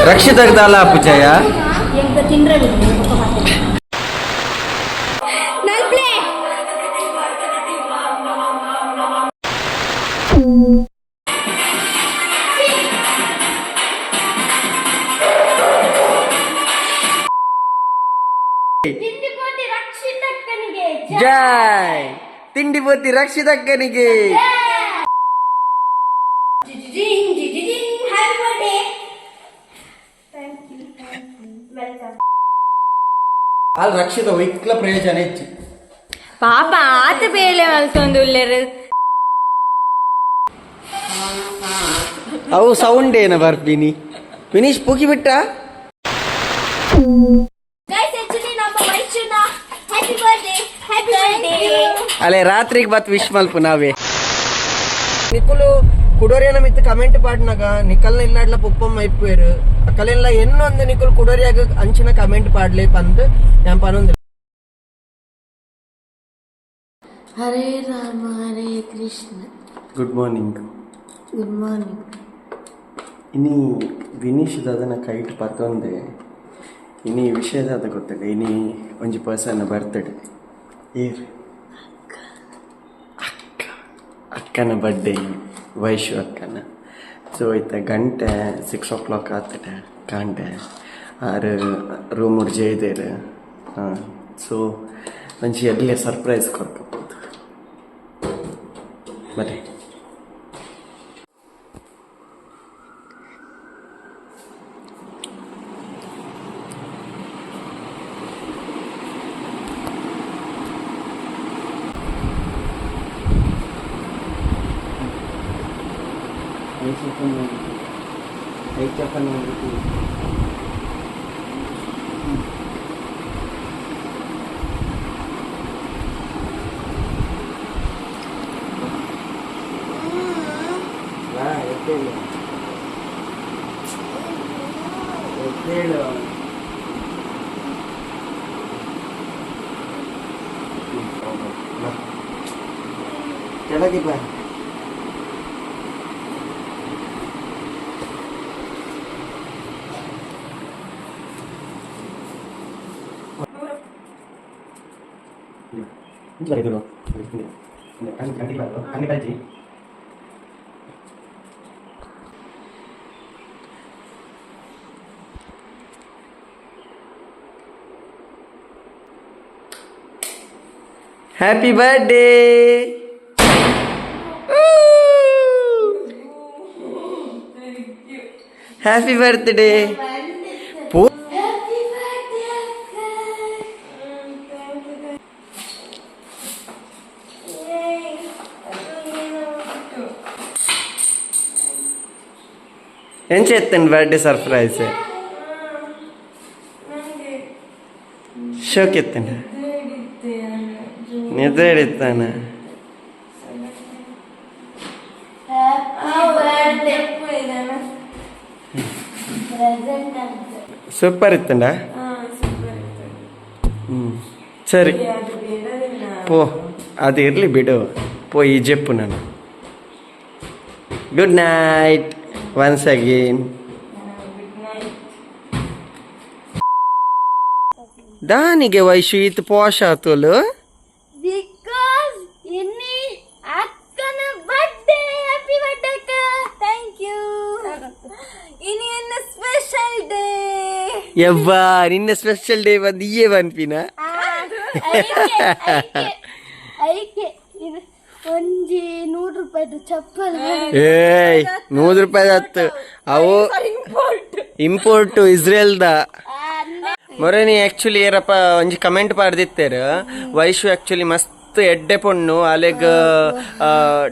ರಕ್ಷಿತಗ್ ದಾಲ ಪೂಜೆಯ. ಎಂತ ತಿಂದ್ರೆ ನಲ್ಪ್ಲೆ. ತಿಂಡಿಕೋಟಿ ರಕ್ಷಿತಕ್ಕನಿಗೆ. ಜೈ ತಿಂಡಿ ಬೋತಿ ರಕ್ಷಿತಕ್ಕನಿಗೆ. ಜಿಜಿಜಿಂಗ್ ಜಿಜಿಜಿಂಗ್, happy birthday. Thank you, welcome. ಅಲ್ಲಿ ರಕ್ಷಿತ ಒಯ್ಕ್ಲ ಪ್ರಯೋಜನ ಹೆಚ್ಚು. ಪಾಪ ಆತ ಬೇಳೆ ಮಲ್ತೊಂದು ಉಲ್ಲೆರು. ಅವು ಸೌಂಡ್ ಏನ ಬರ್ಪಿನಿ ವಿನೀಶ್ ಪೂಕಿ ಬಿಟ್ಟ. ಗೈಸ್, ಆಕ್ಚುಲಿ ನಮ್ಮ ವೈಶುನ ಹ್ಯಾಪಿ ಬರ್ಡೇ, ಹ್ಯಾಪಿ ಬರ್ಡೇ. ಅಲ್ಲೇ ರಾತ್ರಿಗೆ ಬತ್ ವಿಶ್ ಮಲ್ಪು ನಾವೇ. ನಿಕುಲು ಕುಡೋರಿಯನ ಮಿತ್ತು ಕಮೆಂಟ್ ಪಾಡ್ನಾಗ ನಿಕಲ್ನ ಇಲ್ಲಾಡ್ಲ ಪುಪ್ಪಮ್ಮ ಇಪ್ಪೇರು ಅಕಲೆಲ್ಲ ಎನ್ನೊಂದು ನಿಕುಲು ಕುಡೋರಿಯಾಗ ಅಂಚಿನ ಕಮೆಂಟ್ ಪಾಡ್ಲೆ ಪಂದ್ ഞാൻ ಪನೊಂದು. Hare Rama Hare Krishna. Good morning. Good morning. ಇನಿ ವಿನೀಶ್ ದಾದನ ಕೈಟ್ ಪತ್ತೊಂದೆ. ಇನಿ ವಿಷಯದಾದ ಗೊತ್ತಿಲ್ಲ, ಇನಿ ಒಂಜಿ ಪರ್ಸನ್ ಬರ್ತಡೆ. ಏರ್? ಅಕ್ಕ. ಅಕ್ಕನ ಬರ್ಡೇ, ವೈಶು ಅಕ್ಕನ. ಸೊ ಇತ್ತ ಗಂಟೆ 6 ಓ ಕ್ಲಾಕ್ ಆತಡೆ ಕಾಂಡೆ. ಆರು ರೂಮ್ ಜೈದೇರು. ಹಾಂ, ಸೊ ಒಂಜಿ ಎಡ್ಲೆ ಸರ್ಪ್ರೈಸ್ ಕೊರ್ಕಬೋದು ಬರೀ. ಕೆಳಗೆ ಬಾ. Happy birthday! Happy birthday! Happy birthday ಅಕ್ಕ. ಎಂಚ ಎತ್ತನ್ ಬರ್ಡೇ ಸರ್ಪ್ರೈಸ್? ಶೋಕ್ ಎತ್ತನ ನಿದ್ರೆ ಹಿಡಿತಾನ. ಹ್ಯಾಪಿ ಬರ್ಡೇ ಪ್ರೆಸೆಂಟ್ ಅಂತ. ಸೂಪರ್ ಇತ್ತಂಡ. ಸರಿ ಪೋ, ಅದು ಇರಲಿ ಬಿಡು. ಪೋ, ಈ ಜೆಪ್ಪು ನಾನು. Good night once again. ದಾನಿಗೆ Vaishu ಇತ್ತು ಪೋಷ ಆತೋಲು? Because ಇನ್ನಿ ಅಕ್ಕನ ಬರ್ಡೇ. ಹ್ಯಾಪಿ ಬರ್ಡೇ ಅಕ್ಕ. Thank you. ಇನಿ ಎನ್ನ ಸ್ಪೆಷಲ್ ಡೇ. ಯವ್ವಾ, ನಿನ್ನ ಸ್ಪೆಷಲ್ ಡೇ ಬಂದು ಇಯೇ ಬನ್ಪಿನ. ಐಕೆ ಇದು ಒಂಜಿ 100 ರೂಪಾಯಿದು ಚಪ್ಪಲ್. ಏಯ್, 100 ರೂಪಾಯಿ ಹತ್ತು ಅವು ಇಂಪೋರ್ಟ್ ಇಸ್ರೇಲ್ದ. ಮೊರನಿ ಆಕ್ಚುಲಿ ಏರಪ್ಪ ಒಂಜಿ ಕಮೆಂಟ್ ಪಾಡ್ದಿತ್ತೇರು, ವೈಶು ಆಕ್ಚುಲಿ ಮಸ್ತ್ ಎಡ್ಡೆ ಪೊಣ್ಣು, ಅಲೆಗ್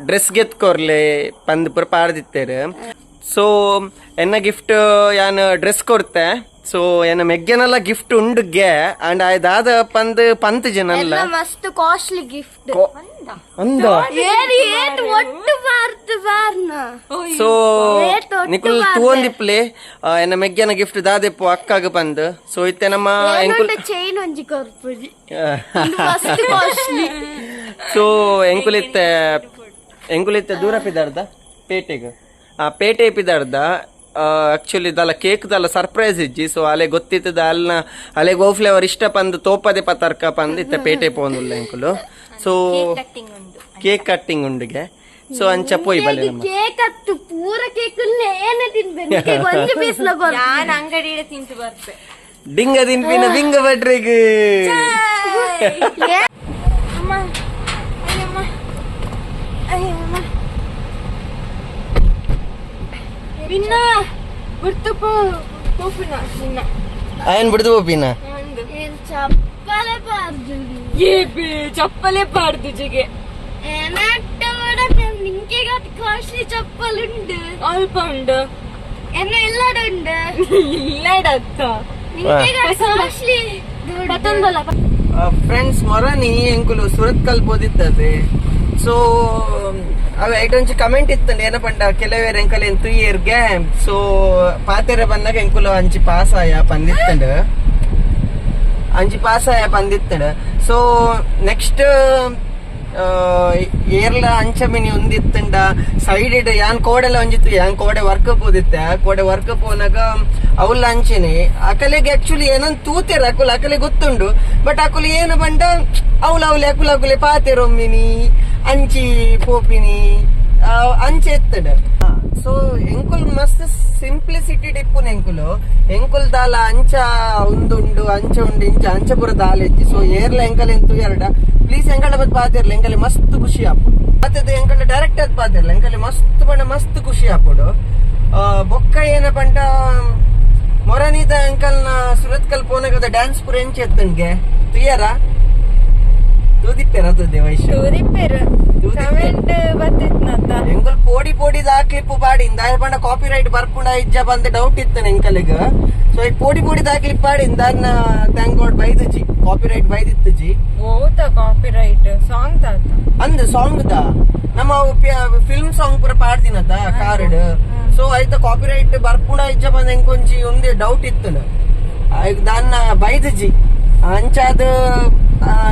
ಡ್ರೆಸ್ ಗೆತ್ಕೊರ್ಲೆ ಪಂದ್ ಪೂರ ಪಾಡ್ದಿತ್ತೇರು. ಸೊ ಎನ್ನ ಗಿಫ್ಟ್ ಯಾನ್ ಡ್ರೆಸ್ ಕೊರ್ತೆ. ಸೊ ಎನ್ನ ಮೆಗ್ಗೆನೆಲ್ಲ ಗಿಫ್ಟ್ ಉಂಡುಗೆ ಅಂಡ್ ಆಯ್ ದಾದ ಪಂದ್ ಪಂತ್ ಜನಲ್ಲ. ಮಸ್ತ್ ಕಾಸ್ಟ್ಲಿ ಗಿಫ್ಟ್. ಅಂದ. ಏರಿ ಏಟ್ ಒಟ್ಟು ಬಾರ್ದು ಬಾರ್ನ. ಸೊ ನಿಕುಲ್ ತೂವೊಂದಿಪ್ಲೆ ಎನ್ನ ಮೆಗ್ಗೆನ ಗಿಫ್ಟ್ ದಾದೆಪ್ಪು ಅಕ್ಕಾಗ ಪಂದ್. ಸೊ ಇತ್ತೆ ನಮ್ಮ ಎಂಕುಲ್ ಚೈನ್ ಒಂಜಿ ಕೊರ್ಪುಜಿ, ಮಸ್ತ್ ಕಾಸ್ಟ್ಲಿ. ಸೊ ಎಂಕುಲಿತ್ತೆ ಎಂಕುಲಿತ್ತೆ ದೂರ ಪಿದಾರ್ದ ಪೇಟೆಗ್. ಆ ಪೇಟೆ ಪಿದಾರ್ದ. ಆಕ್ಚುಲಿ ದಲ ಕೇಕ್ ದಲ ಸರ್ಪ್ರೈಸ್ ಇಜ್ಜಿ. ಸೊ ಅಲೆ ಗೊತ್ತಿತ್ತದ ಅಲ್ನ ಅಲೆ ಗೋ ಫ್ಲೇವರ್ ಇಷ್ಟ ಪಂದ್ ತೋಪದೆ ಪತರ್ಕ ಪಂದ್ ಇತ್ತ ಪೇಟೆ ಪೋಂದುಲ್ಲ ಎಂಕುಲು. ಸೊ ಕೇಕ್ ಕಟ್ಟಿಂಗ್ ಉಂಡುಗೆ. ಸೊ ಅಂಚ ಪೋಯ್ ಬಲೆ ನಮ್ಮ ಕೇಕ್ ಅತ್ತು ಪೂರ ಕೇಕ್ ಏನೇ ತಿನ್ಬೇಕು, ಒಂಜಿ ಪೀಸ್ ನಾನು ಅಂಗಡಿ ತಿಂತು ಬರ್ತೆ. ಡಿಂಗ ತಿನ್ಪಿನ ಬಿಂಗ ಭಟ್ರಿಗೆ. ಅಮ್ಮ ಅಯ್ಯಮ್ಮ ಅಯ್ಯಮ್ಮ ನಿನ್ನ ಗುರ್ತು ಪೋಪಿನ ನಿನ್ನ ಆಯನ್ ಬಿಡ್ದು ಪೋಪಿನ. ಚಪ್ಪಲೆ ಬಾರ್ದು. ಏ ಬೇ ಚಪ್ಪಲೆ ಪಾಡ್ದು ಜಿಗೆ. ನಿಂಗೆ ಕಾಸ್ಟ್ಲಿ ಚಪ್ಪಲ್ ಉಂಡು. ಅಲ್ಪ ಉಂಡು. ಎನ್ನ ಎಲ್ಲಡ ಉಂಡು. ಇಲ್ಲಡತ್ತ. ನಿಂಗೆ ಕಾಸ್ಟ್ಲಿ. ಪತೊಂದಲ್ಲ. ಫ್ರೆಂಡ್ಸ್, ಮೊರನಿ ಎಂಕುಲು ಸುರತ್ ಕಲ್ಪೋದಿತ್ತದೆ. ಸೊ ಅವೆ ಐಟೊಂಚಿ ಕಮೆಂಟ್ ಇತ್ತಂಡೆ ಏನ ಪಂಡ ಕೆಲವೇರ್ ಎಂಕಲ್ ಏನ್ ತುಯ್ಯರ್ಗೆ. ಸೊ ಪಾತೆರೆ ಬಂದಾಗ ಎಂಕುಲು ಅಂಚಿ ಪಾಸ್ ಆಯ ಪಂದಿತ್ತಂಡ್, ಅಂಚಿ ಪಾಸ್ ಆಯ ಪಂದಿತ್ತಂಡ್. ಸೊ ನೆಕ್ಸ್ಟ್ ಏರ್ಲ ಅಂಚ ಮಿನಿ ಒಂದಿತ್ತಂಡ ಸೈಡ್ ಯಾನ್ ಕೋಡೆಲ್ಲ ಒಂಜಿತ್ತು, ಯಾನ್ ಕೋಡೆ ವರ್ಕ್ ಪೋದಿತ್ತೆ. ಕೋಡೆ ವರ್ಕ್ ಪೋನಾಗ ಅವಲ್ಲ ಅಂಚೆನೆ ಅಕಲೆಗೆ ಆಕ್ಚುಲಿ ಏನಂತ ತೂತೆರ್ ಅಕುಲು, ಅಕಲೆ ಗೊತ್ತುಂಡು. ಬಟ್ ಅಕುಲು ಏನು ಪಂಡ ಅವಲ ಅವಲೆ ಅಕುಲು ಅಕುಲೆ ಪಾತೆರೊಮ್ಮಿನಿ ಅಂಚಿ ಪೋಪಿನಿ ಅಂಚೆ ಎತ್ತಡ. ಸೊ ಎಂಕುಲ್ ಮಸ್ತ್ ಸಿಂಪ್ಲಿಸಿಟಿ ಡಿಪ್ಪುನ ಎಂಕುಲು, ಎಂಕುಲ್ ದಾಲ ಅಂಚ ಉಂದುಂಡು ಅಂಚ ಉಂಡು ಇಂಚ ಅಂಚ ಪೂರ ದಾಲ ಇಜ್ಜಿ. ಸೊ ಏರ್ಲ ಎಂಕಲ್ ಎಂತು ಎರಡ ಪ್ಲೀಸ್ ಎಂಕಲ್ಡ ಬತ್ ಪಾತಿರ್ಲ, ಎಂಕಲೆ ಮಸ್ತ್ ಖುಷಿ ಆಪುಂಡು. ಪಾತೆದ ಎಂಕಲ್ಡ ಡೈರೆಕ್ಟ್ ಅದ್ ಪಾತಿರ್ಲ, ಎಂಕಲೆ ಮಸ್ತ್ ಪಂಡ ಮಸ್ತ್ ಖುಷಿ ಆಪುಂಡು. ಬೊಕ್ಕ ಏನ ಪಂಡ ಮೊರನೀತ ಅಂಕಲ್ನ ಸುರತ್ಕಲ್ ಪೋನಗದ ಡ್ಯಾನ್ಸ್ ಪೂರ ಎಂಚ ಎತ್ತನ್ಗೆ ತುಯ್ಯರ ತೂದಿಪ್ಪೆರ ತೂದೆ ವೈಶ್ಯ. ತೂದಿಪ್ಪೆರು. ಕಮೆಂಟ್ ಬತ್ತಿತ್ನತ್ತ. ಎಂಕುಲ್ ಪೋಡಿ ಪೋಡಿ ಆ ಕ್ಲಿಪ್ ಪಾಡಿ ದಾಯ ಪಂಡ ಕಾಪಿ ರೈಟ್ ಬರ್ಪುಂಡ ಇಜ್ಜ ಬಂದ ಡೌಟ್ ಇತ್ತು ಎಂಕಲಿಗ. ಸೊ ಈ ಪೋಡಿ ಪೋಡಿ ಆ ಕ್ಲಿಪ್ ಪಾಡಿ ದಾನ್ನ thank god ಬೈದುಜಿ, ಕಾಪಿ ರೈಟ್ ಬೈದಿತ್ತುಜಿ. ಓತ ಕಾಪಿ ರೈಟ್ ಸಾಂಗ್ ತಾತ. ಅಂದ್ ಸಾಂಗ್ the ನಮ್ಮ ಫಿಲ್ಮ್ ಸಾಂಗ್ ಪೂರ ಪಾಡ್ದಿನತ ಕಾರ್ಡ್. ಸೊ ಐತ ಕಾಪಿ ರೈಟ್ ಬರ್ಪುಂಡ ಇಜ್ಜ ಬಂದ ಎಂಕೊಂಜಿ ಒಂದೇ ಡೌಟ್ ಇತ್ತು, ದಾನ್ನ ಬೈದುಜಿ. ಅಂಚಾದ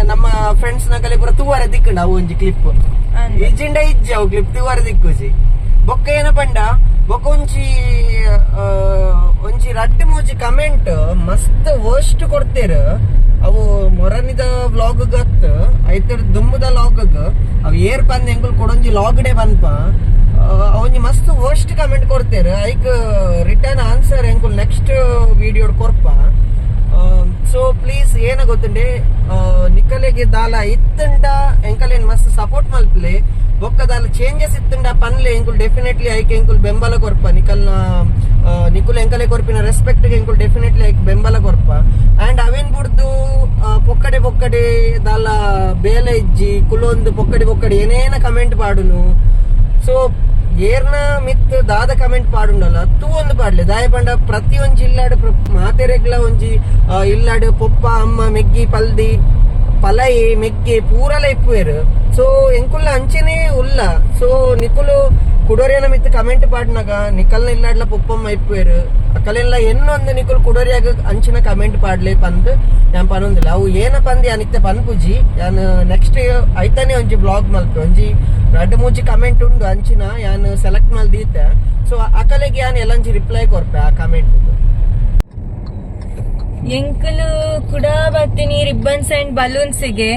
ನಮ್ಮ ಫ್ರೆಂಡ್ಸ್ ನಕಲೆ ಪೂರ ತೂವರೆ ದಿಕ್ಕುಂಡ ಅವು ಒಂಜಿ ಕ್ಲಿಪ್ ಇಜ್ಜಿಂಡ ಇಜ್ಜಿ ಅವು ಕ್ಲಿಪ್ ತೂವರೆ ದಿಕ್ಕುಜಿ. ಬೊಕ್ಕ ಏನ ಪಂಡ ಬೊಕ್ಕ ಒಂಜಿ ಒಂಜಿ ರಡ್ಡ್ ಮೂಜಿ ಕಮೆಂಟ್ ಮಸ್ತ್ ವರ್ಸ್ಟ್ ಕೊಡ್ತೇರು. ಅವು ಮೊರನಿದ ವ್ಲಾಗ್ ಗತ್ ಐತರ್ ದುಂಬುದ ಲಾಗ್ ಅವು ಏರ್ ಪಂದ್ ಎಂಕುಲು ಕೊಡೊಂಜಿ ಲಾಗ್ ಡೇ ಬಂದ್ಪ ಅವೊಂಜಿ ಮಸ್ತ್ ವರ್ಸ್ಟ್ ಕಮೆಂಟ್ ಕೊಡ್ತೇರು. ಐಕ್ ರಿಟರ್ನ್ ಆನ್ಸರ್ ಎಂಕುಲು ನೆಕ್ಸ್ಟ್ ವಿಡಿಯೋ ಕೊರ್ಪ. ಸೊ ಪ್ಲೀಸ್ ಏನ ಗೊತ್ತುಂಡೆ ನಿಕಲೆಗೆ ದಾಲ ಇತ್ತುಂಡ ಎಂಕಲೇನ್ ಮಸ್ತ್ ಸಪೋರ್ಟ್ ಮಲ್ಪಲೆ. ಬೊಕ್ಕ ದಾಲ ಚೇಂಜಸ್ ಇತ್ತುಂಡ ಪನ್ಲೆ, ಎಂಕುಲು ಡೆಫಿನೆಟ್ಲಿ ಐಕ್ ಎಂಕುಲು ಬೆಂಬಲ ಕೊರ್ಪ. ನಿಕಲ್ನ ನಿಕುಲು ಎಂಕಲೆ ಕೊರ್ಪಿನ ರೆಸ್ಪೆಕ್ಟ್ ಎಂಕುಲು ಡೆಫಿನೆಟ್ಲಿ ಐಕ್ ಬೆಂಬಲ ಕೊರ್ಪ. ಅಂಡ್ ಅವೇನ್ ಬುಡ್ದು ಪೊಕ್ಕಡೆ ಪೊಕ್ಕಡೆ ದಾಲ ಬೇಲೆ ಇಜ್ಜಿ ಕುಲೊಂದು ಪೊಕ್ಕಡೆ ಪೊಕ್ಕಡೆ ಏನೇನ ಕಮೆಂಟ್ ಪಾಡುನು. ಸೊ ಏರ್ನ ಮಿತ್ ದಾದ ಕಮೆಂಟ್ ಪಾಡುಂಡಲ್ಲ ತೂ ಒಂದು ಪಾಡ್ಲೆ ದಾಯ ಪಂಡ ಪ್ರತಿ ಒಂಜಿ ಇಲ್ಲಾಡು ಮಾತೆರೆಗ್ಲ ಒಂಜಿ ಇಲ್ಲಾಡು ಪೊಪ್ಪ ಅಮ್ಮ ಮೆಗ್ಗಿ ಪಲ್ದಿ ಪಲೈ ಮೆಗ್ಗಿ ಪೂರಲ ಇಪ್ಪುವೆರು. ಸೊ ಎಂಕುಲ್ಲ ಅಂಚೆನೆ ಉಲ್ಲ. ಸೊ ನಿಕುಲು ಕುಡೋರಿಯನ ಮಿತ್ ಕಮೆಂಟ್ ಪಾಡ್ನಾಗ ನಿಕಲ್ನ ಇಲ್ಲಾಡ್ಲ ಪೊಪ್ಪಮ್ಮ ಇಪ್ಪುವೆರು ಅಕಲೆಲ್ಲ ಎನ್ನೊಂದು ನಿಕುಲು ಕುಡೋರಿಯಾಗ ಅಂಚಿನ ಕಮೆಂಟ್ ಪಾಡ್ಲೆ ಪಂದ್ ಯಾನ್ ಪನೊಂದಿಲ್ಲ. ಅವು ಏನ ಪಂದ್ ಯಾನ್ ಇತ್ತೆ ಪನ್ಪುಜಿ. ಯಾನ್ ನೆಕ್ಸ್ಟ್ ಐತಾನೆ ಒಂಜಿ ಬ್ಲಾಗ್ ಮಲ್ಪೆ ಒಂಜಿ ರಡ್ಡ್ ಮೂಜಿ ಕಮೆಂಟ್ ಉಂಡು ಅಂಚಿನ ಯಾನ್ ಸೆಲೆಕ್ಟ್ ಮಲ್ದೀತೆ. ಸೊ ಅಕಲೆಗೆ ಯಾನ್ ಎಲ್ಲಂಜಿ ರಿಪ್ಲೈ ಕೊರ್ಪೆ ಆ ಕಮೆಂಟ್. ಎಂಕುಲು ಕೂಡ ಬತ್ತೀನಿ ರಿಬ್ಬನ್ಸ್ ಅಂಡ್ ಬಲೂನ್ಸ್ ಗೆ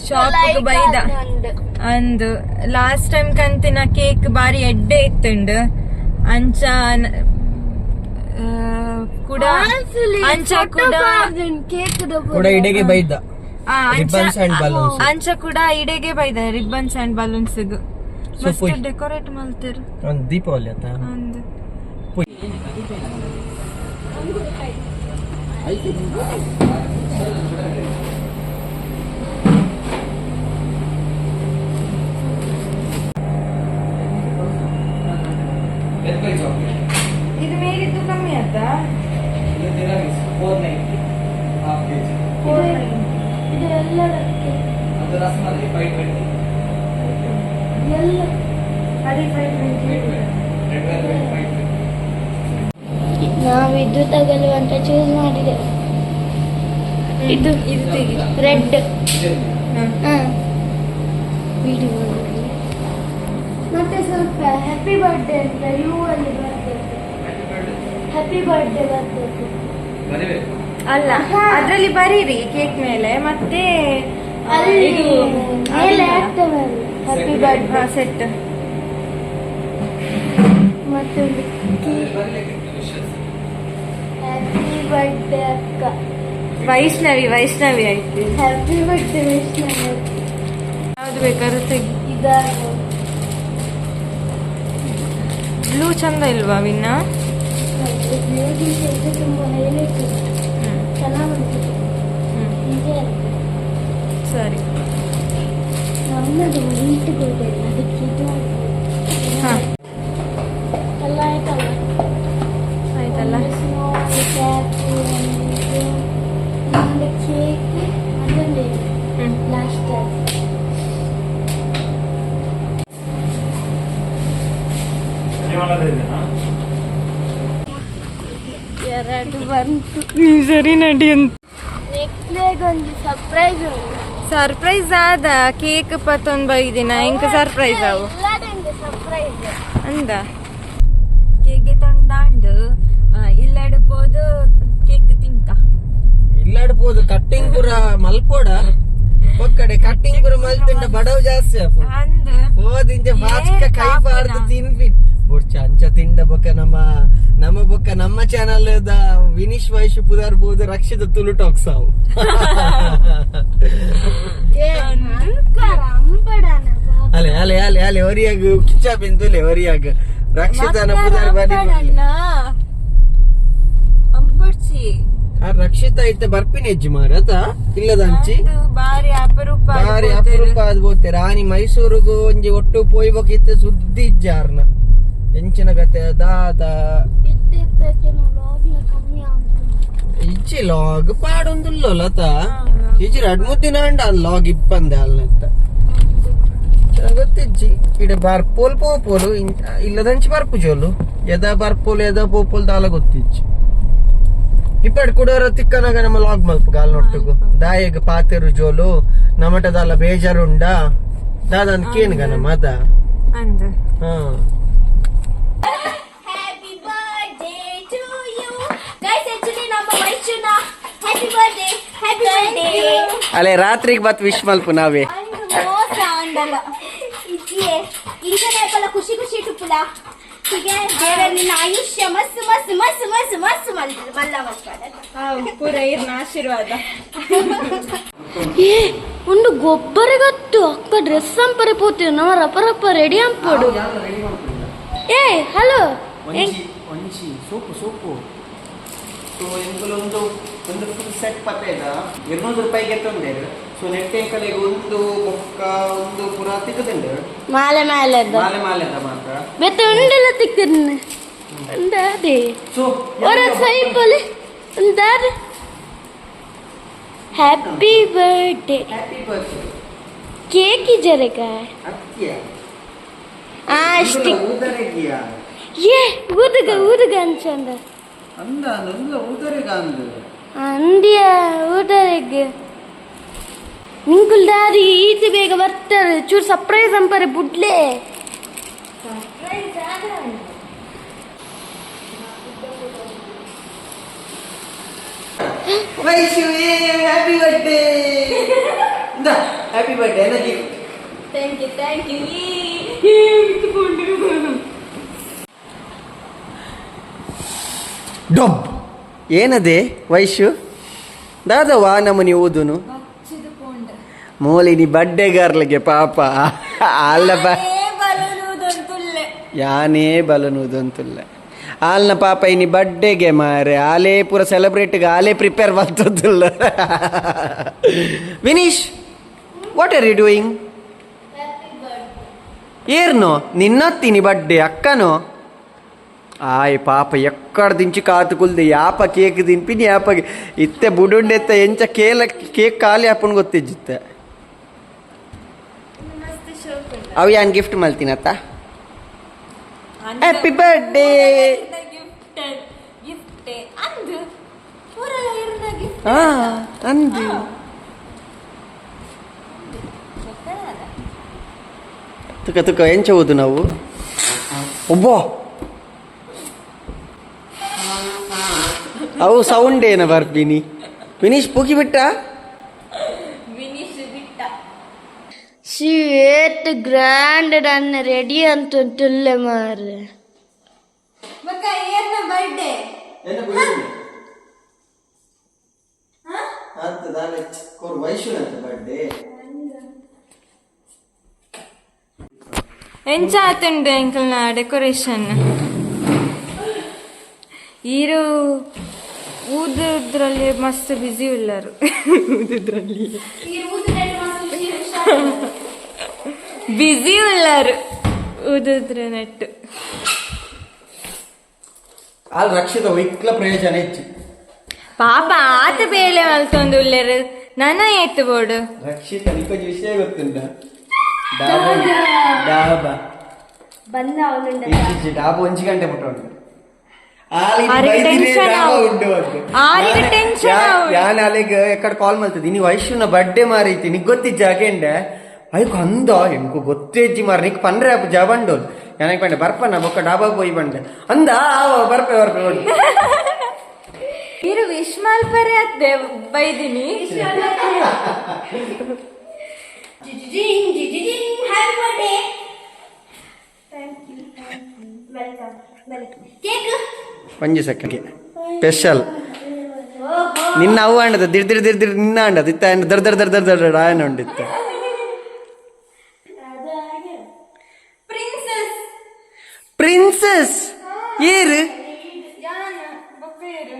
ಶಾಪ್ ಬೈದ ಅಂದು ಲಾಸ್ಟ್ ಟೈಮ್ ಕಂತಿನ ಕೇಕ್ ಬಾರಿ ಎಡ್ಡೆ ಇತ್ತುಂಡು. ಅಂಚ ಕೂಡ ಅಂಚ ಕೂಡ ಕೇಕ್ ಕೂಡ ಇಡೆಗೆ ಬೈದ ರಿಬ್ಬನ್ಸ್ ಅಂಡ್ ಬಲೂನ್ಸ್. ಅಂಚ ಕೂಡ ಇಡೆಗೆ ಬೈದ ರಿಬ್ಬನ್ಸ್ ಅಂಡ್ ಬಲೂನ್ಸ್. ಸೊ ಪೊಯ್. ಡೆಕೋರೇಟ್ ಮಲ್ತೇರು. ಒಂದು ದೀಪಾವಳಿ ಆತ. ಅಂದು ಇದು ಮೇಲಿದ್ದು ಕಮ್ಮಿ ಆತಾ? ಇದು ಎಲ್ಲದಕ್ಕೆ ಎಲ್ಲ. ಅದೇ 520. ನಾವು ಇದು ತಗೊಳ್ಳುವಂತ ಚೂಸ್ ಮಾಡಿದೆ. ಇದು ಇದು ತೆಗಿ. ರೆಡ್. ವಿಡಿಯೋ. ಮತ್ತೆ ಸ್ವಲ್ಪ ಹ್ಯಾಪಿ ಬರ್ತ್ಡೇ ಅಂತ you ಅಲ್ಲಿ ಬರಬೇಕು. ಹ್ಯಾಪಿ ಬರ್ತ್ಡೇ ಬರಬೇಕು ಅಲ್ಲ, ಅದ್ರಲ್ಲಿ ಬರೀರಿ ಕೇಕ್ ಮೇಲೆ. ಮತ್ತೆ ಅಲ್ಲಿ ಮೇಲೆ ಆಗ್ತವೆ happy birthday set. ಮತ್ತೆ ಒಂದು ಹ್ಯಾಪಿ ಬರ್ತ್ಡೇ ಅಕ್ಕ ವೈಷ್ಣವಿ, ವೈಷ್ಣವಿ ಆಯ್ತು. Happy birthday Vaishnavi. ಯಾವ್ದು ಬೇಕಾದ್ರೂ ತೆಗಿ. ಇದಾಗು ಬ್ಲೂ ಚಂದ ಇಲ್ವಾ ವಿನ್ನ? ಇದು ತುಂಬ ಹೈಲೈಟ್, ಚೆನ್ನಾಗುಂಟು. ಇದೆ ಸರಿ. ನಮ್ಮದು ವೈಟ್ ಗೋಲ್ಡ್, ಅದಕ್ಕೆ ಇದು. ಹಾ ಎಲ್ಲ ಆಯ್ತಲ್ಲ? ಆಯ್ತಲ್ಲ. ಸ್ನೋ ಕ್ಯಾಪ್, ಒಂದು ಕೇಕ್, ಅದೊಂದು ಲಾಸ್ಟ್. ಎರಡು ಬಂತು. ನೀವು ಸರಿ ನಡಿ ಅಂತ. ನೆಕ್ಸ್ಟ್ ಒಂದು ಸರ್ಪ್ರೈಸ್ ಉಂಟು. ಸರ್ಪ್ರೈಸ್ ಆದ ಕೇಕ್ ಪತ್ತೊಂದು ಬೈದಿನ ಎಂಕ ಸರ್ಪ್ರೈಸ್ ಅವು ಸರ್ಪ್ರೈಸ್ ಅಂದ. ಕೇಕ್ ತಂದಾಂಡು ಇಲ್ಲಾಡು ಪೋದು ಕೇಕ್ ತಿಂತ. ಇಲ್ಲಾಡ್ಬೋದು ಕಟ್ಟಿಂಗ್ ಪೂರ ಮಲ್ಪೋಡ ಒಕ್ಕಡೆ ಕಟ್ಟಿಂಗ್ ಪೂರ ಮಲ್ತಿಂಡ ಬಡವ್ ಜಾಸ್ತಿ ಆಪು. ಅಂದ್ ಹೋದಿಂಚೆ ಬಾಚ್ಕ ಕೈ ಪಾಡ್ದು ತಿನ್ಪಿ ಬುಡ್ಚ ಅಂಚ ತಿಂಡ ಬೊಕ್ಕ ನಮ್ಮ ನಮ್ಮ ಬೊಕ್ಕ ನಮ್ಮ ಚಾನಲ್ the Vineesh Vaishu ಪುದಾರ್ ಬೋದು ರಕ್ಷಿತ ತುಳು ಟಾಕ್ಸ್ ಅವು. ಅಲೆ ಅಲೆ ಅಲೆ ಅಲೆ ಒರಿಯಾಗ ಕಿಚ್ಚ ಬಿಂದುಲೆ ಒರಿಯಾಗ ರಕ್ಷಿತನ ಪುದಾರ್ ಬಾರಿ. ಅಂಪುಡ್ಚಿ. ಆ ರಕ್ಷಿತ ಇತ್ತ ಬರ್ಪಿನ ಹೆಜ್ಜೆ ಮಾರತ ಇಲ್ಲದಂಚಿ ಬಾರಿ ಅಪರೂಪ. ಬಾರಿ ಅಪರೂಪ ಅದು ಬೋತೆ ರಾಣಿ ಮೈಸೂರಿಗೂ ಒಂಜಿ ಒಟ್ಟು ಪೋಯ್ಬೇಕಿತ್ತು ಸುದ್ದಿ ಇಜ್ಜಾರ್ನ ಎಂಚಿನ ಕತೆ ದಾದ ಇಜ್ಜಿ ಲಾಗ್ ಪಾಡೊಂದುಲ್ಲೋ ಲತಾ ಇಜ್ಜಿ ರಡ್ ಮುದ್ದಿನ ಅಂಡ ಲಾಗ್ ಇಪ್ಪಂದೆ ಅಲ್ಲಂತ ಗೊತ್ತಿಜ್ಜಿ. ಇಡೆ ಬರ್ಪೋಲ್ ಪೋಪೋಲು ಇಲ್ಲದಂಚಿ ಬರ್ಪು ಜೋಲು ಎದ ಬರ್ಪೋಲು ಎದ ಪೋಪೋಲ್ ದಾಲ ಗೊತ್ತಿಜ್ಜಿ. ಇಪ್ಪಡ್ ಕುಡೋರ ತಿಕ್ಕನಾಗ ನಮ್ಮ ಲಾಗ್ ಮಲ್ಪ ಗಾಲ್ ನೊಟ್ಟುಗು ದಾಯಗ್ ಪಾತೆರು ಜೋಲು ನಮಟದಾಲ ಬೇಜಾರುಂಡ ದಾದನ್ ಕೇನ್ಗ ನಮ್ಮ ಅದ. ಅಂದ್ ಹಾ. Happy birthday to you guys. Actually ನಮ್ಮ ವೈಶುನ happy birthday, happy birthday. ಅಲ್ಲೇ ರಾತ್ರಿಗೆ ಬತ್ ವಿಶ್ ಮಲ್ಪ ನಾವೇ. ಮೋಸ ಅಂದಲ್ಲ ಇಜ್ಜಿಯೇ ಇಂಕನೇಪಲ ಖುಷಿ ಖುಷಿ ಟುಪ್ಪುಲ ಹೀಗೆ ದೇವರ ನಿನ್ನ ಆಯುಷ್ಯ ಮಸ್ತ್ ಮಸ್ತ್ ಮಸ್ತ್ ಮಸ್ತ್ ಮಸ್ತ್ ಮಲ್ಲ ಮಸ್ತ್ ಪೂರ ಇರ್ನ ಆಶೀರ್ವಾದ. ಏ ಒಂದು ಗೊಬ್ಬರ ಗೊತ್ತು ಅಕ್ಕ ಡ್ರೆಸ್ ಅಂಪರೆ ಪೋತೀವಿ ನಮ್ಮ ರಪ್ಪ ರಪ್ಪ ರೆಡಿ ಅಂಪೋಡು. ಏ ಹಲೋ ಒಂಜಿ soap soap so ಎಂಕುಲೊಂದು ಒಂದು ಫುಲ್ ಸೆಟ್ ಪತ್ತೇದ 200 ರೂಪಾಯಿಗೆ ತಂದೇರು. ಸೊ ನೆಟ್ ಎಂಕಲೆಗ್ ಒಂದು ಬೊಕ್ಕ ಒಂದು ಪೂರ ತಿಕ್ಕದಂಡು ಮಾಲೆ ಮಾಲೆ ಮಾಲೆ ಮಾಲೆದ ಮಾತ್ರ ಬೆತ್ತ ಉಂಡೆಲ್ಲ ತಿಕ್ಕರ್ನ ಒಂದಾದೆ ಸೊ ಒರ ಸೈಪಲ್ ಒಂದಾದೆ. Happy birthday. Happy birthday. Cake ಇಜರೆಗ ಅತ್ತಿಯ ಆ ಸ್ಟಿಕ್ ಊದರೆಗಿಯ ಏ ಊದಗ ಊದಗ ಅನ್ಸಂದ ಅಂದ ಅಂದ ಊದರೆಗ ಅಂದ ಅಂದ್ಯ ಊದರೆಗ್ ನಿಂಕುಲ್ ದಾರಿ ಈಚೆ ಬೇಗ ಬರ್ತಾರೆ ಚೂರು ಸರ್ಪ್ರೈಸ್ ಅಂಪರೆ ಬುಡ್ಲೆ. Vaishu happy birthday. ಇಂದ ಹ್ಯಾಪಿ ಬರ್ತ್ಡೇ ಅನ್ನ gift. Thank you thank you. ಡೊಬ್ ಏನದೆ ವೈಶು ದಾದವಾ ನಮನಿ ಓದುನು ಮೋಲಿನಿ ಬಡ್ಡೆಗಾರ್ಲಿಗೆ ಪಾಪ ಅಲ್ಲ ಬ ಯಾನೇ ಬಲನುದಂತುಲ್ಲ ಆಲ್ನ ಪಾಪ ಇನಿ ಬಡ್ಡೆಗೆ ಮಾರೆ ಆಲೇ ಪೂರ ಸೆಲೆಬ್ರೇಟ್ಗೆ ಆಲೇ ಪ್ರಿಪೇರ್ ಮಾಡ್ತದಿಲ್ಲ. Vineesh what are you doing? ಏರ್ನೋ ನಿನ್ನತ್ತೀನಿ ಬಡ್ಡೆ ಅಕ್ಕನೋ ಆಯ್ ಪಾಪ ಎಕ್ಕಡ ದಿಂಚಿ ಕಾತು ಕುಲ್ದೆ ಯಾಪ ಕೇಕ್ ತಿನ್ಪಿನಿ ಯಾಪ ಇತ್ತೆ ಬುಡುಂಡೆತ್ತ ಎಂಚ ಕೇಲ ಕೇಕ್ ಖಾಲಿ ಆಪುಣ್ ಗೊತ್ತಿಜ್ಜಿತ್ತೆ. ಅವು ಯಾನ್ ಗಿಫ್ಟ್ ಮಲ್ತಿನತ್ತ happy birthday. Gift ಅಂದು gift. ಹಾ ಅಂದು ತುಕ ತುಕ ಎಂಚ ಓದು ನಾವು ಒಬ್ಬ ಅವು ಸೌಂಡ್ ಏನ ಬರ್ಪಿನಿ ವಿನೀಶ್ ಪೂಕಿ ಬಿಟ್ಟ. ಸಿ ಏತ್ ಗ್ರ್ಯಾಂಡ್ ಅನ್ನ ರೆಡಿ ಅಂತ ತುಲ್ಲೆ ಮಾರ್ರೆ. ಬೊಕ್ಕ ಏರ್ನ ಬರ್ಡೇ? ಬರ್ಡೇ. ಎಂಚ ಆತುಂಡು ಎಂಕಲ್ನ ಡೆಕೋರೇಷನ್? ಈರು ಊದುದ್ರಲ್ಲಿ ಮಸ್ತ್ ಬ್ಯುಸಿ ಉಲ್ಲರು. ಊದುದ್ರಲ್ಲಿ ಬ್ಯುಸಿ ಉಲ್ಲರು, ಊದುದ್ರ ನೆಟ್ಟು. ಅಲ್ಲಿ ರಕ್ಷಿತ ವೈಕ್ಲ ಪ್ರಯೋಜನ ಹೆಚ್ಚು. ಪಾಪ ಆತ ಬೇಳೆ ಮಲ್ತೊಂದು ಉಲ್ಲೆರು, ನನ ಏತ್ ಬೋಡು. ರಕ್ಷಿತ ನಿಕೊಂಜಿ ವಿಷಯ ಗೊತ್ತುಂಟ? ಡಾಬಾ ಡಾಬಾ. ಬಂದ ಅವನುಂಡ. ಇಜ್ಜಿ, ಡಾಬಾ ಒಂಜಿ ಗಂಟೆ ಮುಟ್ಟ ಉಂಟು. ಆರಿಗೆ tension ಆವು. ಆರಿಗೆ tension ಆವು. ಯಾನ್ ಅಲೆಗ್ ಎಕ್ಕಡ ಕಾಲ್ ಮಲ್ತದೆ ನೀ ವೈಶ್ಯನ ಬರ್ಡೇ ಮಾರೈತಿ, ನಿಗ್ ಗೊತ್ತಿಜ್ಜ ಅಗೆಂಡೆ ಐಕ್ ಅಂದ ಎಂಕು ಗೊತ್ತೇಜ್ಜಿ ಮಾರ, ನಿಕ್ ಪನ್ರೆ ಅಪ್ಪ ಜಬಂಡೋಲ್ ನನಗೆ ಪಂಡೆ ಬರ್ಪನ ಬೊಕ್ಕ ಡಾಬಾ ಪೋಯಿ ಬಂಡೆ ಅಂದ ಆವ ಬರ್ಪೆ ಬರ್ಪೆ ಹೊಡ್ಡು. ಇರು ವಿಶ್ ಮಲ್ಪರೆ ಅತ್ತೆ ಬೈದಿನಿ. Happy birthday. Welcome welcome. Cake. ಒಂಜಿ ಸೆಕೆಂಡ್, ಸ್ಪೆಷಲ್ ನಿನ್ನ ಅವ್ವ ಅಂಡದ ದಿರ್ ದಿರ್ ದಿರ್ ದಿರ್ ನಿನ್ನ ಅಂಡದ ಇತ್ತ ಅಂಡ there there there there there ಆಯನ ಉಂಡಿತ್ತ. ಪ್ರಿನ್ಸೆಸ್. ಪ್ರಿನ್ಸೆಸ್ ಏರು. ಯಾನ ಬೊಕ್ಕ ಏರು?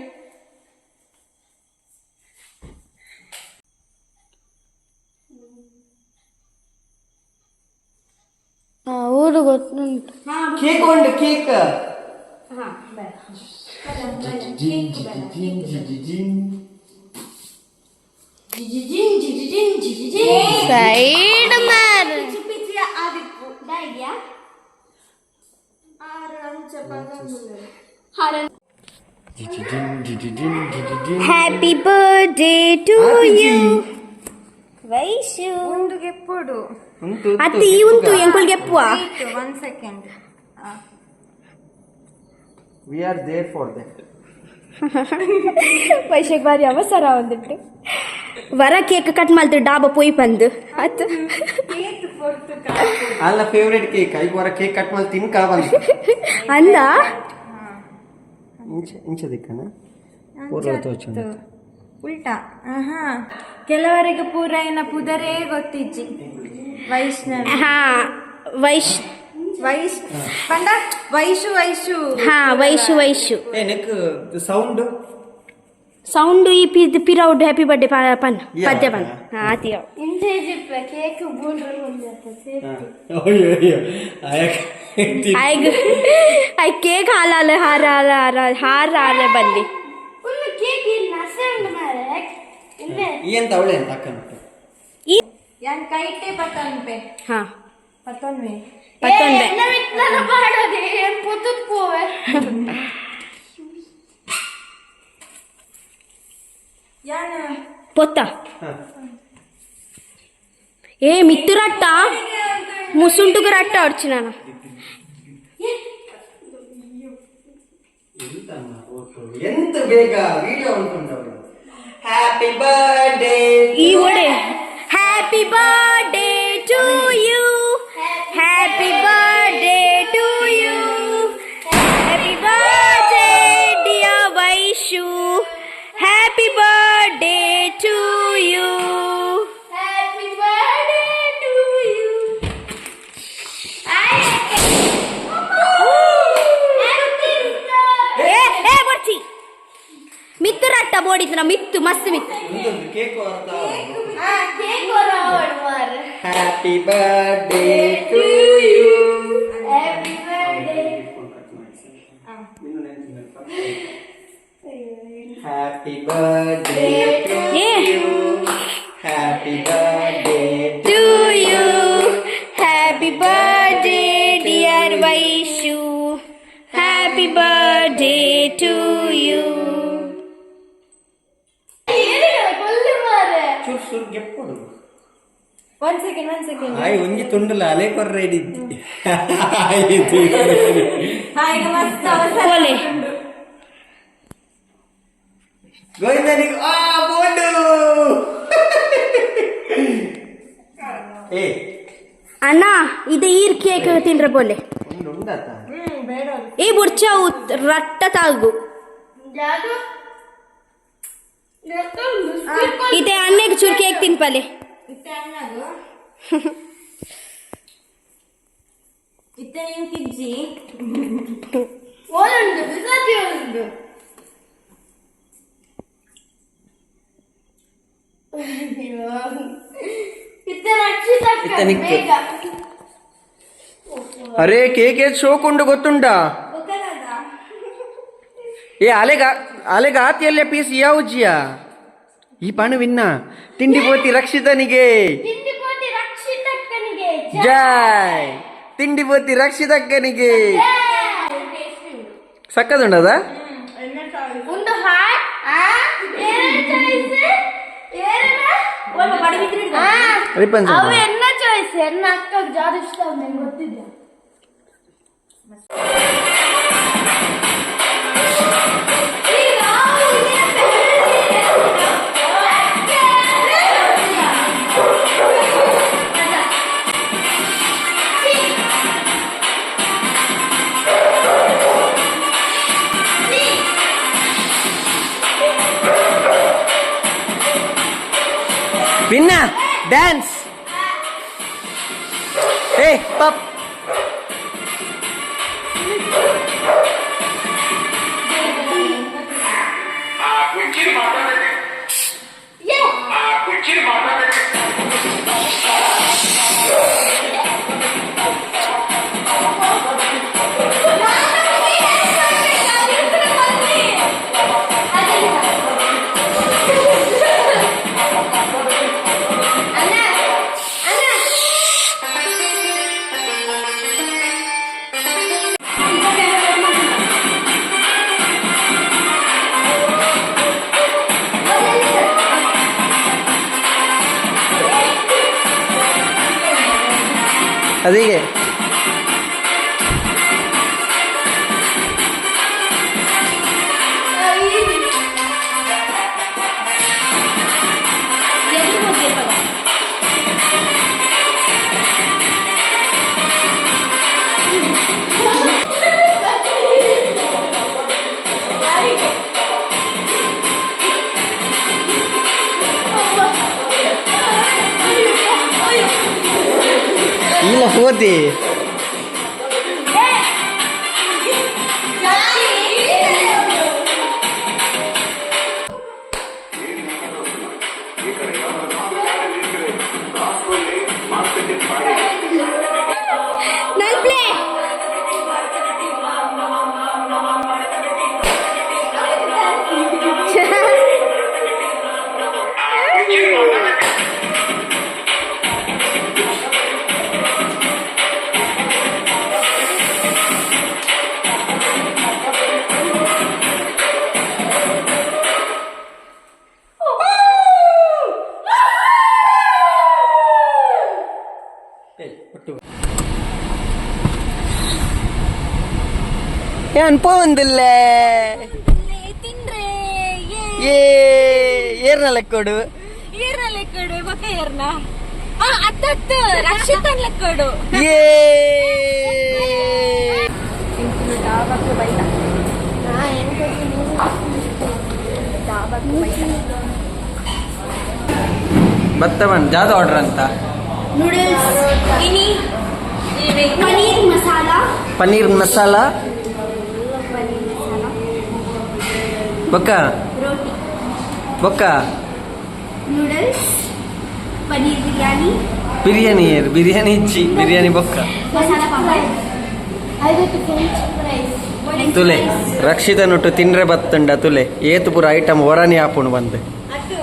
ಊರು ಗೊತ್ತುಂಟು. ಕೇಕ್ ಉಂಡು ಕೇಕ್. ಹಾ ಬರ. ಜಿನ್ ಜಿನ್ ಜಿನ್ ಜಿನ್. Side Mar. ಪಿಚ್ಚಿ ಆದಿಪ್ಪು ದಾಯ್ಯಾ. Happy birthday to you Vaishu. ಉಂಡು ಗೆಪ್ಪುಡು. ಉಂಟು. ಅತ್ತೆ ಈ ಉಂತು ಎಂಕುಲ್ ಗೆಪ್ಪುವ. One second. We are there for that. ವೈಶಕ್ ಬಾರಿ ಅವಸರ ಒಂದಿಟ್ಟು ವರ ಕೇಕ್ ಕಟ್ ಮಲ್ತು ಡಾಬಾ ಪೋಯಿ ಪಂದು ಅತ್. ಅಲ್ಲ ಫೇವ್ರೆಟ್ ಕೇಕ್ ಐಕ್ ವರ ಕೇಕ್ ಕಟ್ ಮಲ್ ತಿನ್ಕ ಬಂದು. ಅಂದ. ಇಂಚ ಇಂಚ ದಿಕ್ಕನ ಪೂರ್ಲ ತೋಚುಂಡು. ಉಲ್ಟಾ ಆಹಾ. ಕೆಲವರಿಗೆ ಪೂರ ಏನ ಪುದರೇ ಗೊತ್ತಿಜ್ಜಿ, ವೈಷ್ಣವಿ. ಹಾ ವೈಶ್. ವೈಶ್ ಪಂಡ ವೈಶು ವೈಶು. ಹಾ ವೈಶು ವೈಶು. ಏ neck sound. Sound ಈ ಪಿ ಪಿರೌಡ್ ಹ್ಯಾಪಿ ಬರ್ಡೇ ಪನ್ ಪದ್ಯ ಪನ್ ಹಾ ಆತಿಯ. ಕೇಕ್ ಅಯ್ಯೋ ಅಯ್ಯೋ. ಐಗ್ I cake ಹಾಲಾಲ ಹಾರ ಹಾರ ಹಾರ ಹಾರ ಹಾರ ಬಲ್ಲಿ. ಕೇಕ್ ನಸೆ ಉಂಡು ಮಾರೆ. ಎಂತ ಅವಳೆ ಅಂತ ಅಕ್ಕನ. ಯಾನ್ ಕೈಟೆ ಪತ್ತೊನ್ಪೆ. ಹಾ. ಪತ್ತೊನ್ವೆ. ಪತ್ತೊಂದೆ. ಪೊತ್ತುತ್ ಪೋವೆ. ಯಾನ್ ಪೊತ್ತ ಏ ಮಿತ್ತು ರಟ್ಟ ಮುಸುಂಟುಗು ರಟ್ಟ ಅಡ್ಚಿ ನಾನು. ಎಂತ ಬೇಗ ವಿಡಿಯೋ ಉಂಟು. ಹ್ಯಾಪಿ ಬರ್ಡೇ ಈ ಒಡೆ happy birthday to you, happy birthday to you, happy birthday dear Vaishu, happy birthday to you. Happy birthday to you. ಏ ಏ ಬರ್ಚಿ ಮಿತ್ತು ರಟ್ಟ ಬೋಡಿತ್ರ ಮಿತ್ತು ಮಸ್ತ್ ಮಿತ್ತು. Cake. Cake. Happy birthday to you. Happy birthday. Happy birthday to ಏ you. Happy birthday to you. Happy birthday, dear Vaishu. Happy birthday to you. ಚೂರು ಚೂರು ಗೆಪ್ಪುಡು. One second, one second. ಆಯ್ ಒಂಜಿ ತುಂಡುಲ ಅಲೆ ಕೊರ್ರೆ ready. Hi, ಮಸ್ತ್ ಅವಸರ. ಕೋಲೆ. ಗೋವಿಂದನಿಗೆ ಆ ಬೋಂಡು. ಏ. ಅಣ್ಣ, ಇದು ಈರ್ ಕೇಕ್ ತಿನ್ರೆ ಬೋಲೆ. ಉಂಡು ಉಂಡಾತ. ಈ ಬುಡ್ಚ ರಟ್ಟ ತಾಗು. ಇದೆ ಅಣ್ಣಗೆ ಚೂರು ಕೇಕ್ ತಿನ್ಪಲೆ. ಇತ್ತೆ ಅಣ್ಣಗು. ಇತ್ತೆ ನೀನ್ ಕಿಜ್ಜಿ. ಓಲುಂಡು ಬಿಸಾತಿ ಉಂಡು. ಇತ್ತೆ ರಕ್ಷಿತ. ಇತ್ತೆ ನಿಕ್ಕು. ಬೇಗ. ಅರೆ, ಕೇಕ್ ಏತ್ ಶೋಕ್ ಉಂಡು ಗೊತ್ತುಂಟಾ? ಏ, ಅಲೆಗ ಅಲೆಗ ಆತಿಯಲ್ಲೇ ಪೀಸ್ ಯಾವುಜಿಯಾ ಈ ಪಣವಿನ್ನ. ತಿಂಡಿ ಪೋತಿ ರಕ್ಷಿತನಿಗೆ. ತಿಂಡಿ ಪೋತಿ ರಕ್ಷಿತಕ್ಕನಿಗೆ. ಜೈ! ತಿಂಡಿ ಪೋತಿ ರಕ್ಷಿತಕ್ಕನಿಗೆ. ಸಕ್ಕದುಂಡದ. ಒಂದು ಹಾಟ್ ಚಾಯ್ಸ್. ರಿಪನ್ಸ್. ಅವು ಎನ್ನ ಚಾಯ್ಸ್, ಎನ್ನ ಅಕ್ಕ ಜಾದು ಇಷ್ಟ ನಂಗೆ ಗೊತ್ತಿದ್ಯಾ. ಪಿನ್ನ ಡ್ಯಾನ್ಸ್. ಏ ಪಪ್. ಅದಿಗೆ. ಇಲ್ಲ ಹೋದಿ. ನಲ್ಪ್ಲೆ. ಏ ಅನ್ಪೋ ಒಂದಿಲ್ಲ. ತಿಂದ್ರೆ. ಏ, ಏರ್ನ ಲೆಕ್ಕೋಡು. ಏರ್ನ ಲೆಕ್ಕಡು ಬೊಕ ಏರ್ನ ಅತ್ತತ್ತು ರಕ್ಷಿತನ್ ಲೆಕ್ಕಡು. ಏ. ಡಾಬಾಕ್ ಬೈದ. ಭತ್ತ ಬಣ್ಣ ಜಾದ ಆರ್ಡರ್ ಅಂತ. ನೂಡಲ್ಸ್. ಇನಿ. ಪನೀರ್ ಮಸಾಲಾ. ಪನ್ನೀರ್ ಮಸಾಲ. ಪನೀರ್ ಮಸಾಲಾ. ಬೊಕ್ಕ? ರೋಟಿ. ಬೊಕ್ಕ? ನೂಡಲ್ಸ್, ಪನೀರ್ ಬಿರಿಯಾನಿ. ಬಿರಿಯಾನಿ ಏರ್ ಬಿರಿಯಾನಿ ಇಚ್ಚಿ, ಬಿರಿಯಾನಿ ಬೊಕ್ಕ. ಮಸಾಲಾ ಪಾಪಡ್. ಐವತ್ತು ಫ್ರೆಂಚ್ ಫ್ರೈಸ್. ತುಲೆ, ರಕ್ಷಿತ ನುಟ್ಟು ತಿಂಡ್ರೆ ಬತ್ತುಂಡ ತುಲೆ, ಏತು ಪೂರ ಐಟಮ್ ಹೊರನಿ ಆಪುಣು ಬಂದು. ಅತ್ತು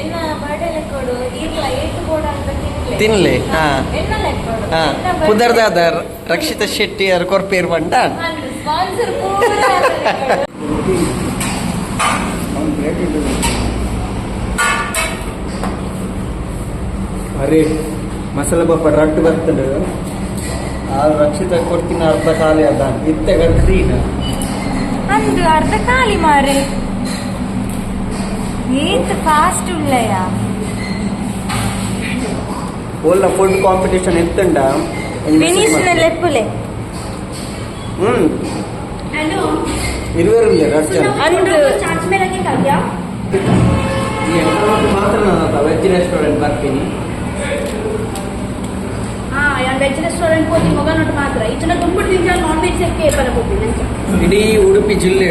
ಎನ್ನ ಬರ್ಡೆ ಲೆಕ್ಕೋಡು ಇರ್ಲ ಏತು ಬೋಡ ಅಂತ ತಿನ್ಲೆ. ತಿನ್ಲೆ, ಹಾ. ಎನ್ನ ಲೆಕ್ಕೋಡು. ಹಾ, ಪುದರ್ದಾದ ರಕ್ಷಿತ ಶೆಟ್ಟಿ ಅವ್ರ ಕೊರ್ಪೇರ್ ಬಂಡ. ಸ್ಪಾನ್ಸರ್ ಪೂರ ಲೆಕ್ಕೋಡು. ಅರೆ ಮಸಾಲೆ ಪಾಪಡ್ ರಟ್ಟು ಬರ್ತದೆ. ಆ ರಕ್ಷಿತ ಕೊಡ್ತೀನಿ ಅರ್ಧ ಖಾಲಿ ಅದ ಇತ್ತೆ ಕ್ಲೀನ್ ಅಂದು ಅರ್ಧ ಖಾಲಿ ಮಾರೆ. ಏತ್ ಫಾಸ್ಟ್ ಉಳ್ಳಯ. ಓಲ್ಲ ಫುಡ್ ಕಾಂಪಿಟೇಷನ್ ಎತ್ತಂಡ. ಫಿನಿಶ್ ನ ಲೆಪ್ಪುಲೆ. ಹಲೋ. ಇರುವೆರುಲ್ಲ ರಡ್ಜನ. ಅಂದು ಚಾರ್ಜ್ ಮೇಲೆ ಕಾಗ್ಯಾ. ಮಾತ್ರ ನಾನು ವೆಜ್ ರೆಸ್ಟೋರೆಂಟ್ ಬರ್ತೀನಿ. ಹಾ ಯಾನ್ ವೆಜ್ ರೆಸ್ಟೋರೆಂಟ್ ಹೋಗಿ ಮೊಬೈಲ್ ನೋಟ್ ಮಾತ್ರ ಈಚನ ದುಂಬುಡು ತಿಂಜ ನಾನ್ ವೆಜ್ ಸೆಕ್ಕೆ ಪರ ಹೋಗಿ ನಂಚ. ಇಡೀ ಉಡುಪಿ ಜಿಲ್ಲೆ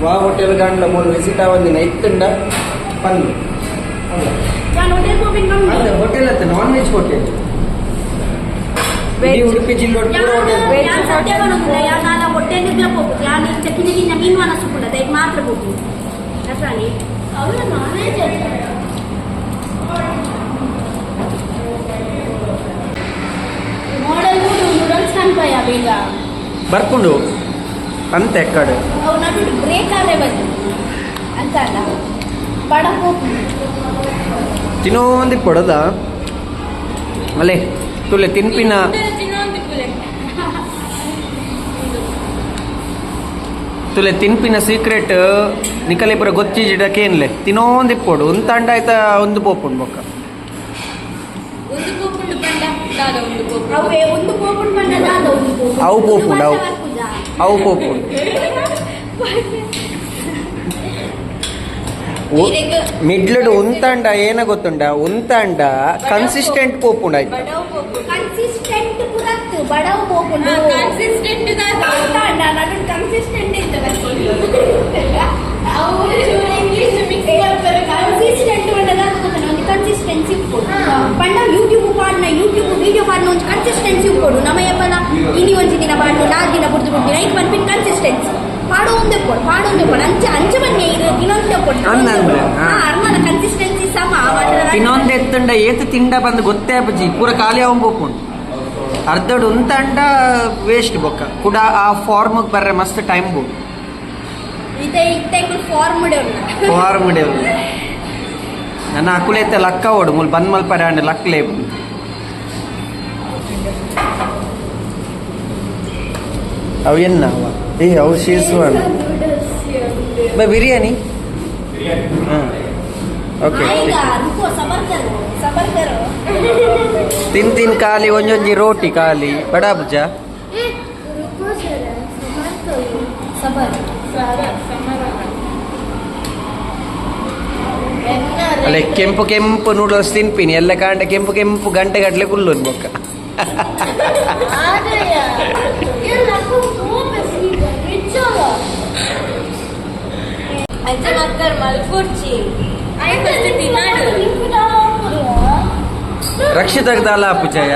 ವಾ ಹೋಟೆಲ್ ಗಾಂಡ್ಲ ಮೂಲು ವಿಸಿಟ್ ಆವಂದಿನ ಇತ್ತಂಡ ಪಂದು. ಯಾನ್ ಹೋಟೆಲ್ ಹೋಗಿ ಅಲ್ಲ ಹೋಟೆಲ್ ಅತ್ತ non veg hotel. ಇಡೀ ಉಡುಪಿ ಜಿಲ್ಲೆ ಪೂರ ಹೋಟೆಲ್. ಯಾನ್ ಸತ್ಯ ಬರೋದಿಲ್ಲ ಯಾನ್ ನಾನು ಹೋಟೆಲ್ ಹೋಗುದು ಯಾನ್ ಇಂಚ ಕಿನ್ನ ಕಿನ್ನ ಮೀನು ಅನಸುಪುಂಡ ದಯ್ ಮಾತ್ರ ಹೋಗಿ ಅಸಾನಿ ಅವಳ non veg model noodles ಅನ್ಪಯ ಬೇಗ ಬರ್ಕೊಂಡು ಅಂತ ಎಕ್ಕಡು. ಅವು ನಡು ಬ್ರೇಕ್ ಆದ್ರೆ ಬಂದು ಅಂತ ಅಲ್ಲ ಬಡ ಹೋಗಿ ತಿನ್ನೋಂದಿ ಪಡದ ಅಲ್ಲೇ ತುಲೆ ತಿನ್ಪಿನ ತುಲೆ ತಿನ್ಪಿನ ಸೀಕ್ರೆಟ್ ನಿಕಲೆ ಪೂರ ಗೊತ್ತಿಜಿಡಕೇನ್ಲೆ ತಿನ್ನೋಂದಿ ಪೋಡು ಉಂತಾಂಡ ಆಯ್ತಾ ಒಂದು ಪೋಪುಂಡು ಬೊಕ್ಕ. ಒಂದು ಪೋಪುಂಡು ಪಂಡ ದಾದ ಒಂದು ಪೋಪುಂಡು. ಅವೇ ಒಂದು ಪೋಪುಂಡು ಪಂಡ ದಾದ ಒಂದು ಪೋಪುಂಡು. ಅವು ಪೋಪುಂಡು ಅವು ಅವು ಪೋಪುಂಡು. ಮಿಡ್ಲಡ್ ಉಂತಾಂಡ ಏನ ಗೊತ್ತುಂಡ ಉಂತಾಂಡ ಕನ್ಸಿಸ್ಟೆಂಟ್ ಪೋಪುಂಡು ಆಯ್ತು. ಕನ್ಸಿಸ್ಟೆಂಟ್ ಪುರತ್ತು ಬಡವು ಪೋಪುಂಡು. ಕನ್ಸಿಸ್ಟೆಂಟ್ ದಾದ ಉಂತಾಂಡ ನಡು ಕನ್ಸಿಸ್ಟೆಂಟ್ ಇತ್ತು ಅವು English mix consistent ಪಂಡದ ಒಂದು ಕನ್ಸಿಸ್ಟೆನ್ಸಿ ಉಪ್ಪೋಡು ಪಂಡ ಯೂಟ್ಯೂಬ್ ಪಾಡ್ನ ಯೂಟ್ಯೂಬ್ ವಿಡಿಯೋ ಪಾಡ್ನ ಒಂಜಿ ಕನ್ಸಿಸ್ಟೆನ್ಸಿ ಉಪ್ಪೋಡು ನಮ್ಮ ಯಪ್ಪನ ಇನಿ ಒಂಜಿ ದಿನ ಪಾಡ್ನು 4 ದಿನ ಬುಡ್ದು ಬುಡ್ದು ಐಕ್ ಪನ್ಪಿನ ಕನ್ಸಿಸ್ಟೆನ್ಸಿ ಪಾಡೋ ಒಂದೇ ಪೋಡು ಪಾಡೋ ಒಂದೇ ಪೋಡು ಅಂಚ ಅಂಚ ಬನ್ನಿ ಇನ್ನೊಂದೇ ಪೋಡು ಅರ್ಮನ ಕನ್ಸಿಸ್ಟೆನ್ಸಿ ಸಮ ತಿನ್ನೊಂದು ಎತ್ತಂಡ ಏತು ತಿಂಡ ಬಂದು ಗೊತ್ತೇ ಅಪ್ಪಜಿ ಪೂರ ಖಾಲಿ ಅವನ್ ಪೋಪುಂಡು ಅರ್ಧಡು ಉಂತಾಂಡ ವೇಸ್ಟ್ ಬೊಕ್ಕ ಕೂಡ ಆ ಫಾರ್ಮ್ ಬರ್ರೆ ಮಸ್ತ್ ಟೈಮ್ ಬೋ ಇತ್ತೆ ಇತ್ತೆ ಫಾರ್ಮ್ ಫಾರ್ಮ್ ನನ್ನ ಅಕುಲೈತೆ ಲಕ್ಕ ಓಡು ಮುಲ್ ಬಂದ್ ಮಲ್ಪರೆ ಅಂಡ್ ಲಕ್ಲೇ ಅವು ಎನ್ನ ಅವ ಏ ಅವು ಶೀಸ್ವಾನ್ ಬೈ ಬಿರಿಯಾನಿ. ಹಾಂ ಓಕೆ. ತಿನ್ ತಿನ್ ಖಾಲಿ ಒಂಜೊಂಜಿ ರೋಟಿ ಖಾಲಿ ಬಡಾ ಬುಜ. ಅಲ್ಲ ಕೆಂಪು ಕೆಂಪು ನೂಡಲ್ಸ್ ತಿನ್ಪಿನಿ ಎಲ್ಲ ಕಾಂಡ ಕೆಂಪು ಕೆಂಪು ಗಂಟೆ ಗಟ್ಟಲೆ ಕುಲ್ಲು ಬೊಕ್ಕ. ರಕ್ಷಿತಾಗ ದಾಲ ಆಪುಜಯ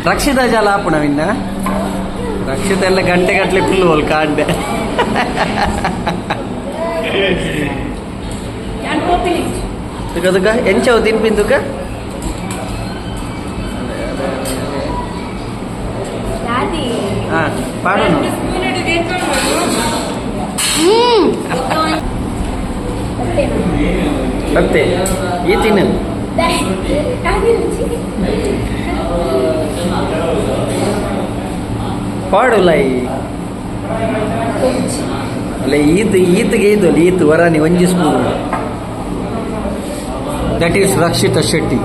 ರಕ್ಷಿತಾ ಜಾಲ ಆಪುಣ ವಿನ್ನ ರಕ್ಷಿತ ಎಲ್ಲ ಗಂಟೆ ಗಟ್ಟಲೆ ಕುಲ್ಲು ಹೋಲ್ ಕಾಂಡೆ. ತುಕ ತುಕ ಎಂಚವು ತಿನ್ಪಿನ್ ತುಕ ಹಾ ಪಾಡೋಣ. ಮತ್ತೆ ಈ ತಿನ್ನು ಪಾಡು ಲೈ ಅಲ್ಲ ಈತ್ ಈತ್ಗೆ ಇದು ಈತ್ ವರಾನಿ ಒಂಜಿ spoon. That is Rakshita Shetty.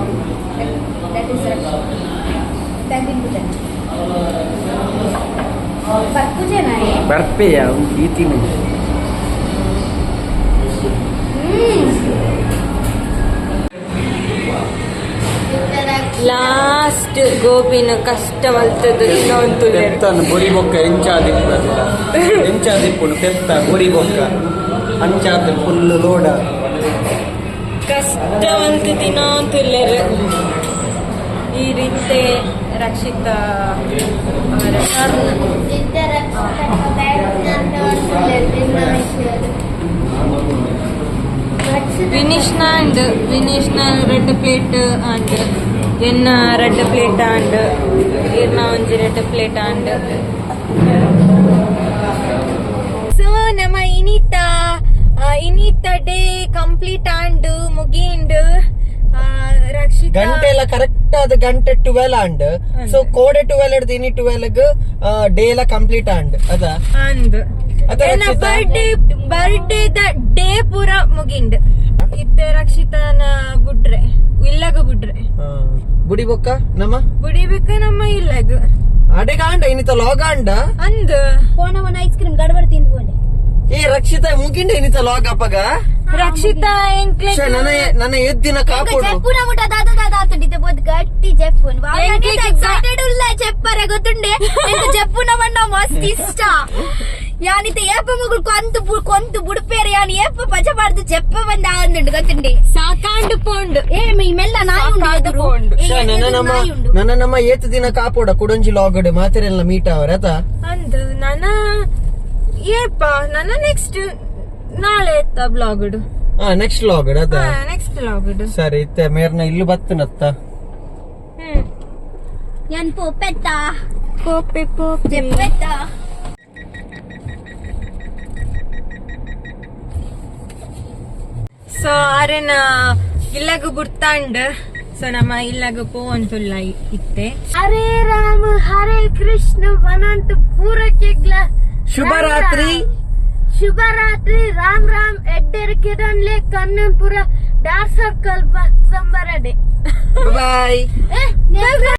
ಬರ್ಪೆಯ ಈ ತಿನ್ನು. ಲಾಸ್ಟ್ ಗೋಬಿನ ಕಷ್ಟ ಮಲ್ತದ್ದು ಪೆತ್ತನ ಬೊರಿ ಬೊಕ್ಕ ಎಂಚಾದಿಪ್ಪು ಎಂಚಾದಿಪ್ಪುನು ಪೆತ್ತ ಬೊರಿ ಬೊಕ್ಕ ಅಂಚಾದ ಫುಲ್ ಲೋಡ ಕಷ್ಟ ಮಲ್ತು ತಿನ್ನೋಂತುಲ್ಲೆರ್. ಈ ರೀತಿ ರಕ್ಷಿತಾ ವಿನಿಶ್ನ ಅಂಡ್ ವಿನಿಶ್ನ red plate and ಎನ್ನ red plate and ಇರ್ನ ಒಂಜಿ red plate and. So ನಮ್ಮ ಇನಿತ ಇನಿತ day complete and ಮುಗಿಂಡು. Rakshita ಗಂಟೆ ಎಲ್ಲ ಕರೆಕ್ಟ್ ಆದ ಗಂಟೆ 12 and so code 12 ಹಿಡ್ದು ಇನಿ 12 ಡೇ ಎಲ್ಲ ಕಂಪ್ಲೀಟ್ ಆಂಡ್ ಅದ. ಅಂದ್. ಅದ ಎನ್ನ Rakshita? Birthday birthday the day ಪೂರ ಮುಗಿಂಡ್. ಇತ್ತೆ ರಕ್ಷಿತಾನ ಬುಡ್ರೆ, ಇಲ್ಲಗ ಬುಡ್ರೆ. ಬುಡಿ ಬೊಕ್ಕ ನಮ್ಮ ಬುಡಿಬೇಕ ನಮ್ಮ ಇಲ್ಲಗ. ಅಡೆಗ ಆಂಡ ಇನ್ನಿತ ಲಾಗ್ ಆಂಡ. ಅಂದ್. ಪೋನವನ ಐಸ್ ಕ್ರೀಮ್ ಗಡಬಡ ತಿಂದು ಬೋಲೆ. ಏ ರಕ್ಷಿತಾ, ಮುಗಿಂಡ ಇನ್ನಿತ ಲಾಗ್ ಅಪ್ಪಗ. ರಕ್ಷಿತಾ ಎಂಕ್ಲೆ ಶ್ಶೆ, ನನ್ನ ನನ್ನ ಎದ್ದಿನ ಕಾಪೋಡು. ಜಪ್ಪುನ ಮುಟ ದಾದ ದಾದ ಆತುಂಡಿತೆ ಬೋದ್ ಗಟ್ಟಿ ಜಪ್ಪುನ್. ಎಕ್ಸೈಟೆಡ್ ಉಲ್ಲ ಜಪ್ಪರೆ ಗೊತ್ತುಂಡೆ. ಎಂಕ್ ಜಪ್ಪುನ ಬಣ್ಣ ಮಸ್ತ್ ಇಷ್ಟ. ಯಾನಿತ ಏಪ ಮಗಳು ಕೊಂತು ಕೊಂತು ಬುಡ್ಪೇರು. ಯಾನ್ ಏಪ ಪಜ ಪಾಡ್ದು ಜಪ್ಪ ಬಂದ ಆಂದುಂಡು ಗೊತ್ತುಂಡೆ. ಸಾಕಾಂಡು ಪೋಂಡು. ಏ ಮೈ ಮೆಲ್ಲ ನಾಯಿ ಉಂಡು ಎದುರು. ಪೋಂಡು. ಏ, ಶ್ಶೆ, ನನ್ನ ಎದುರು ನಮ್ಮ ನಾಯಿ ಉಂಡು. ನನ್ನ ನಮ್ಮ ಏತ್ ದಿನ ಕಾಪೋಡ ಕುಡೊಂಜಿ ಲಾಗ್ ಮಾತೆರೆಲ್ಲ ಮೀಟ್ ಅವರ ಆತ. ಅಂದ್. ನನ ಏಪ ನನ್ನ ನೆಕ್ಸ್ಟ್ ನಾಳೆ ಎತ್ತ ಬ್ಲಾಗ್. ಹಾ, ನೆಕ್ಸ್ಟ್ ಲಾಗ್ ಅದ. Next blog. ಸರಿ, ಇತ್ತೆ ಮೇರ್ನ ಇಲ್ಲು ಬತ್ತನತ್ತ. ಹ್ಮ್. ಯಾನ್ ಪೋಪೆತ್ತ. ಪೋಪೆ ಪೋಪೆ. ಜಪ್ಪೆತ್ತ. ಸೊ ಅರೆನ ಇಲ್ಲಗ ಬುಡ್ತಾಂಡ್. ಸೊ ನಮ್ಮ ಇಲ್ಲಗ ಪೋವಂತುಲ್ಲ ಇತ್ತೆ. ಹರೇ ರಾಮ ಹರೇ ಕೃಷ್ಣ ವನಂತ ಪೂರಕ್ಕೆ. ಶುಭರಾತ್ರಿ. ಶುಭರಾತ್ರಿ, ರಾಮ್ ರಾಮ್. ಎಡ್ಡೆರ್ ಕಿರಣ್ಲೆ ಕಣ್ಣಪುರ ಡಾರ್ಕ್ ಸರ್ಕಲ್ ಸಂಬರಡೆ. ಬಾಯ್. ಬಾಯ್.